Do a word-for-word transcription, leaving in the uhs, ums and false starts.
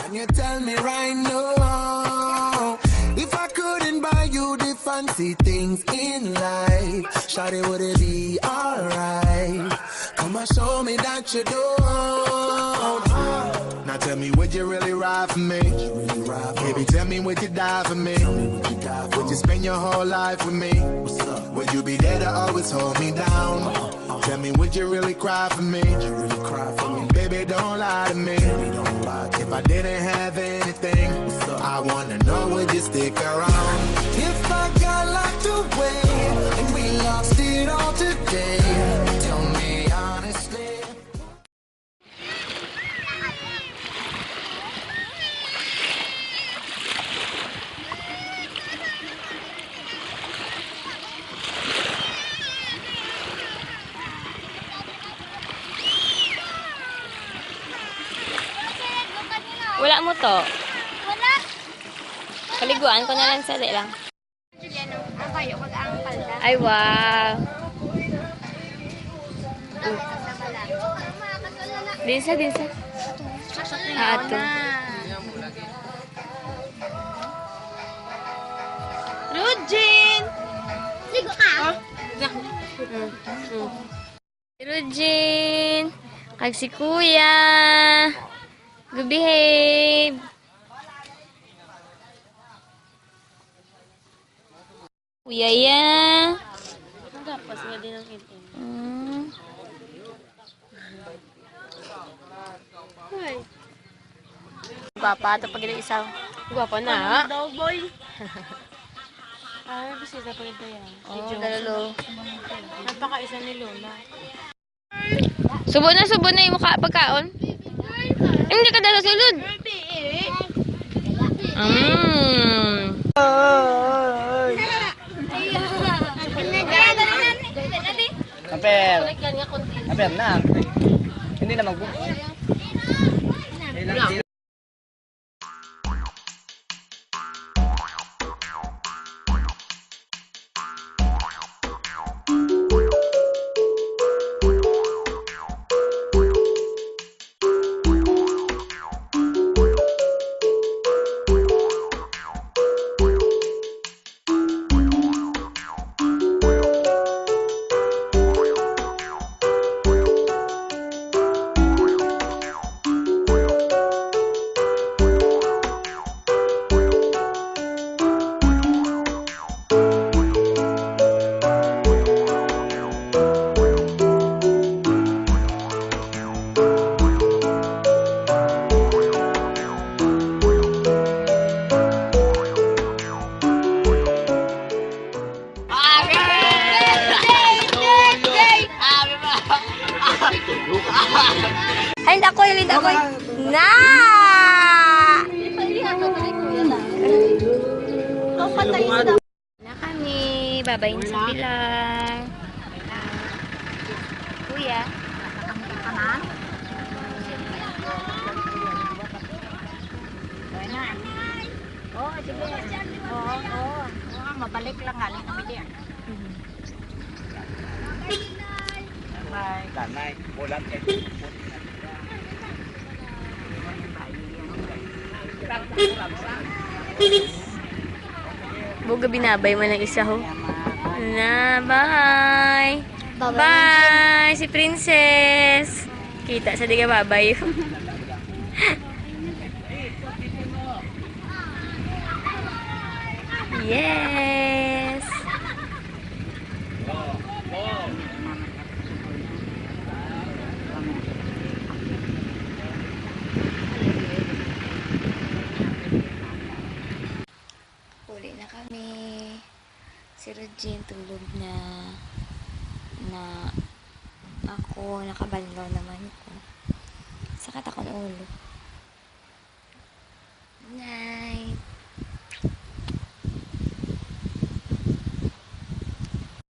Can you tell me right now if I couldn't buy you the fancy things in life, shawty, would it be alright? Come on, show me that you don't. Now tell me, would you really ride for me? Baby, tell me, would you die for me? Would you spend your whole life with me? Would you be there to always hold me down? Tell me, would you really cry for me? Baby, don't lie to me. If I didn't have anything, I wanna know, would you stick around? If I got locked away and we lost it all today, tell me honestly. Wala mo to. Wala. Paliguan ko na lang sa lang. Juliano, ang kayo, kag ang palda. Ay, wow. Dinsa, dinsa. Ah, ato. Rujin! Sigo ka? Mm, mm. Si Rujin, kag si Kuya. Good behave. Kuya, ya. Nagapas nga din ang M M. Mm. Hi. Gwapa, ato pa gid ang isa. Gwapa na. Ano daw, boy? Ah, may bisita pa gid yan. Si Oh, Jong. Dalalo. Napakaisa ni Luna. Subo na, subo na yung mukha pagkaon. Hindi ka dala sulod. Mm. Aper. Aper na. Hindi na mag- Ay, dakoy, ay, dakoy. Na! Na kami, babayin sa bilang. Kuya. Oh, sige. Oo, oo. Oo, mabalik lang nga kami diyan. Bye. Tanay, ulan kay Buga binabay man ang isa, ho. Na, bye. Bye-bye. Bye, si Princess. Kita sa diga babay. Yes. Uli na kami. Si Regine tulog na. Na ako, nakabanlaw naman ko. Sakit akong ulo.